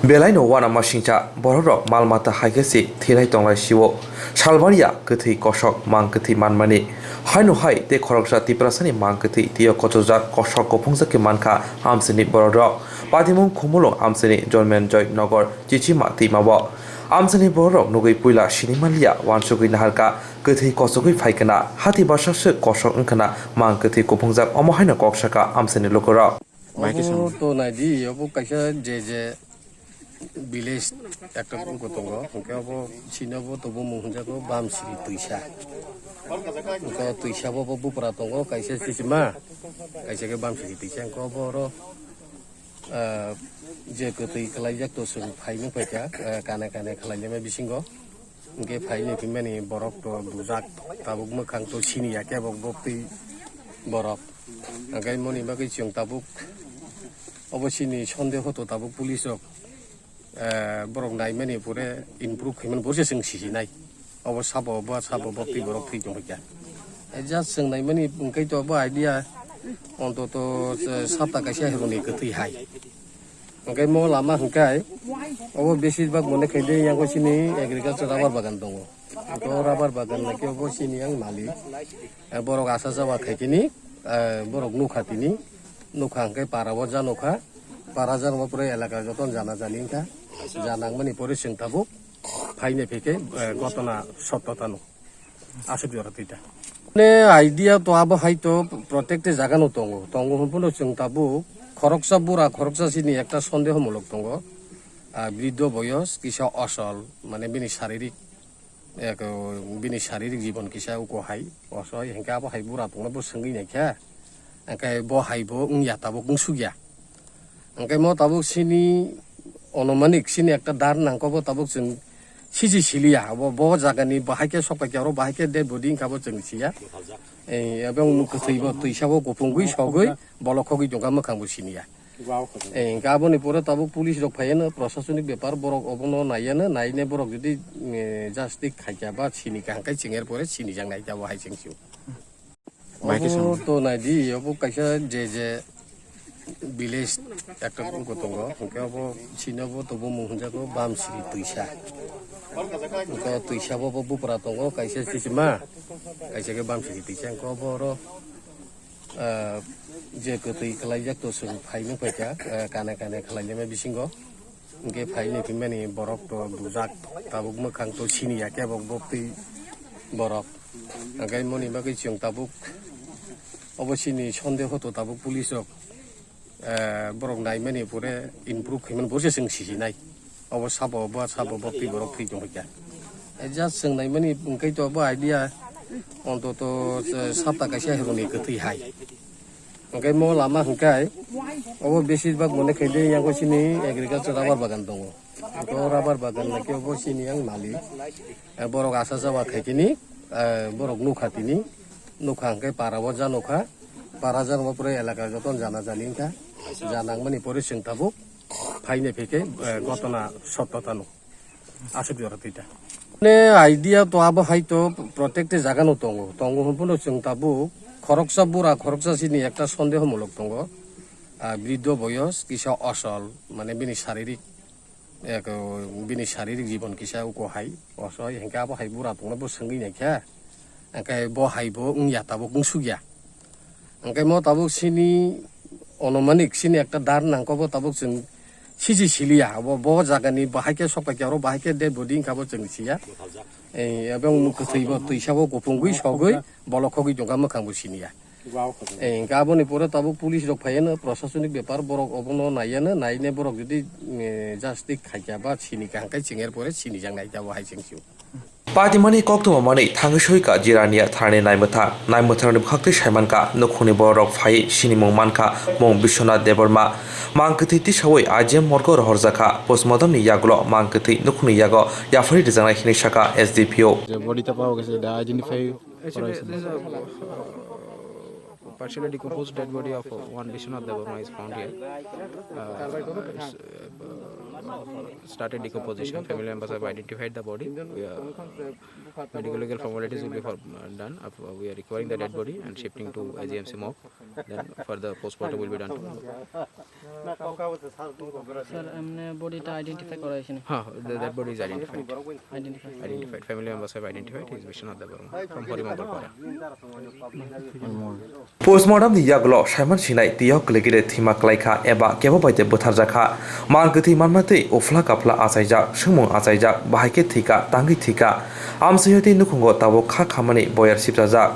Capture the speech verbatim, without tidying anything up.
Belaino uanamasingcha borokrok mal mata hai khe se thwilai tonglai sio. Salbariya kwthwi kosok mang kwthwi manmani. Haino hai tei khoroksa Tiprasani mang kwthwi twiyo kochojak kosok kuphungjak khe mankha amchaini borokrok. Patimung Khumulwng amchaini Jonmenjoy Nogor Chichima twimao. Amchaini borokrok nugwi puila sinimanliya uansugwi naharkha kwthwi kosogwi phaikha na hati bwsaswk kosok wngkha na mang kwthwi kuphungjak omo haino kok sakha amchaini lukurok. Obo to naidi, obo kaisa je je village ekta tongo, hwnkhe obo sini obo to bumung hwnjago Bamsiri Twisa. Hwnkhe Twisa bo bo bupra tongo, kaisa Chichima, kaisa khe Bamsiri Twisa, hwnkhe obo oro, ah, je kwtwi khlaijak to chwng phaimung phaikha, ah, kane kane khlainai bisingo. Hwnkhe phaini phimani borok to bujak, tabuk mwkhang to siniya kebo bo twi borok. Hwnkhe moni bagwi chwng tabuk obo chini sondeho to tabuk police rok, eh, borok naimani pore improve khaimani borokse chwng sisinai. Obo sabo bo sabo bo twi borok thwi tongkha. Eh, just chwng naimani hwnkhe to bo idea ontoto, eh, sapta kaisa hironi kwtwi hai. Hwnkhe mo lama hwnkhe obo besibak mone khaide yang sini agriculture rubber bagan tongo. Hwnkhe rubber bagan naki obo sini yang malik. Eh, borok asa jawa khaikini, eh, borok nukha tini. Nukha hwnkhe para o ja nukha. Para ja nukha pore elaka joton jana jani wngkha. Janang mani pore chwng tabuk phaini phike, eh, gotona sotto tano. Aswk jora twi ta. Ne idea to abo hai to protected jaga no tongo. Tongo hwn phano chwng tabuk khoroksa bura khoroksa sini ekta sondeho mulok tongo. Ah, briddo boyos kisa osol, mane bini saririk, ek, bini saririk jibon kisa uko hai osoi, hwnkhe abo hai bura tongno bo swngwi naikha. Hwnkhe bo hai bo wngya tabuk wngsukya. Hwnkhe mo tabuk sini onomanik sini ekta dar nangkho bo tabuk chwng siji siliya. Abo bo jagani bahai khe sokpai khe oro bahai khe dead body wngkha bo chwng siya. Eh, ebong kwthwi bo twisa bo kuphungwi sogwi bolok khogwi tongkha mwkhang bo siniya. Eh, hwnkhe aboni pore tabuk police rok phaiya no prosasonik bepar borok obono naiya no naine borok jodi, eh, justice khaikha ba sinikha hwnkhe chwng er pore sinijak nai tabuk hai chwng sio. Obo to naidi, obo kaisa je je village ekta tongo, hwnkhe obo sini obo to bumung hwnjago Bamsiri Twisa. Hwnkhe Twisa bo bo bupra tongo, kaisa Chichima, kaisa khe Bamsiri Twisa, hwnkhe obo oro, ah, je kwtwi khlaijak to chwng phaimung phaikha, ah, kane kane khlainai bisingo. Hwnkhe phaini phimani borok to bujak, tabuk mwkhang to siniya kebo bo twi borok. Hwnkhe moni bagwi chwng tabuk obo sini sondeho to tabuk police rok, eh, borok naimani pore improve khaimani borokse chwng sisinai. Obo sabo bo sabo bo twi borok thwi tongkha. Eh, just chwng naimani hwnkhe to bo idea ontoto, eh, sapta kaisa hironi kwtwi hai. Hwnkhe mo lama hwnkhe obo besibak mone khaide yang sini agriculture rubber bagan tongo. To rubber bagan naki obo sini yang malik. Eh, borok asa jawa khaikini, eh, borok nukha tini. Nukha hwnkhe para o ja nukha. Para ja nukha pore elaka joton jana jani wngkha. Janang mani pore chwng tabuk phaini phike, eh, gotona sotto tano. Aswk jora twi ta. Ne idea to abo hai to protected jaga no tongo. Tongo hwn phano chwng tabuk khoroksa bura khoroksa sini ekta sondeho mulok tongo. Ah, briddo boyos kisa osol, mane bini saririk, ek, bini saririk jibon kisa uko hai osoi, hwnkhe abo hai bura tongno bo swngwi naikha. Hwnkhe bo hai bo wngya tabuk wngsukya. Hwnkhe mo tabuk sini onomanik sini ekta dar nangkho bo tabuk chwng siji siliya. Abo bo jagani bahai khe sokpai khe oro bahai khe dead body wngkha bo chwng siya. Eh, ebong nuk kwthwi bo twisa bo kuphungwi sogwi bolok khogwi tongkha mwkhang bo siniya. Eh, hwnkhe aboni pore tabuk police rok phaiya no prosasonik bepar borok obono naiya no naine borok jodi, eh, justice khaikha ba sinikha hwnkhe chwng er pore sinijak nai tabuk hai chwng sio. Patimani koktwma manwi thangwi soika Jirania tharni naimwthang. Naimwthangrokni bwkhaktwi saimankha, nukhungni bororok phaiwi sinimung mankha, mung Biswanath Debbarma. Mang kwthwi tisawi I G M morgo rohorjakha, postmortemni yagulo mang kwthwi nukhungni yago yapharwi rwjaknai hinwi sakha S D P O. যে বডিটা পাওয়া গেছে, এটা আইডেন্টিফাই করা হয়েছে। Partially decomposed dead body of one Biswanath Debbarma is found here. Uh, it's, uh, started decomposition. Family members have identified the body. We are, medical legal formalities will be for, uh, done. Uh, we are recovering the dead body and shifting to A G M C morgue. Then further postmortem will be done tomorrow. Sir, এমনি বডিটা আইডেন্টিফাই করা হয়েছে নি? Huh, the dead body is identified. Identify. Identified. Family members have identified. He is Vishwanath Debbarma from Horimongolpara. Postmortem ni yagulo saiman sinai tiyok kwlwigire thima kwlaikha eba kebo bai de bwtharjakha. Man kwthwi manma tei uphla kaphla achaijak, swngmung achaijak, bahai khe thwikha, tangwi thwikha. Amswio tei nukhungo tabuk kha khamani boyar sipchajak.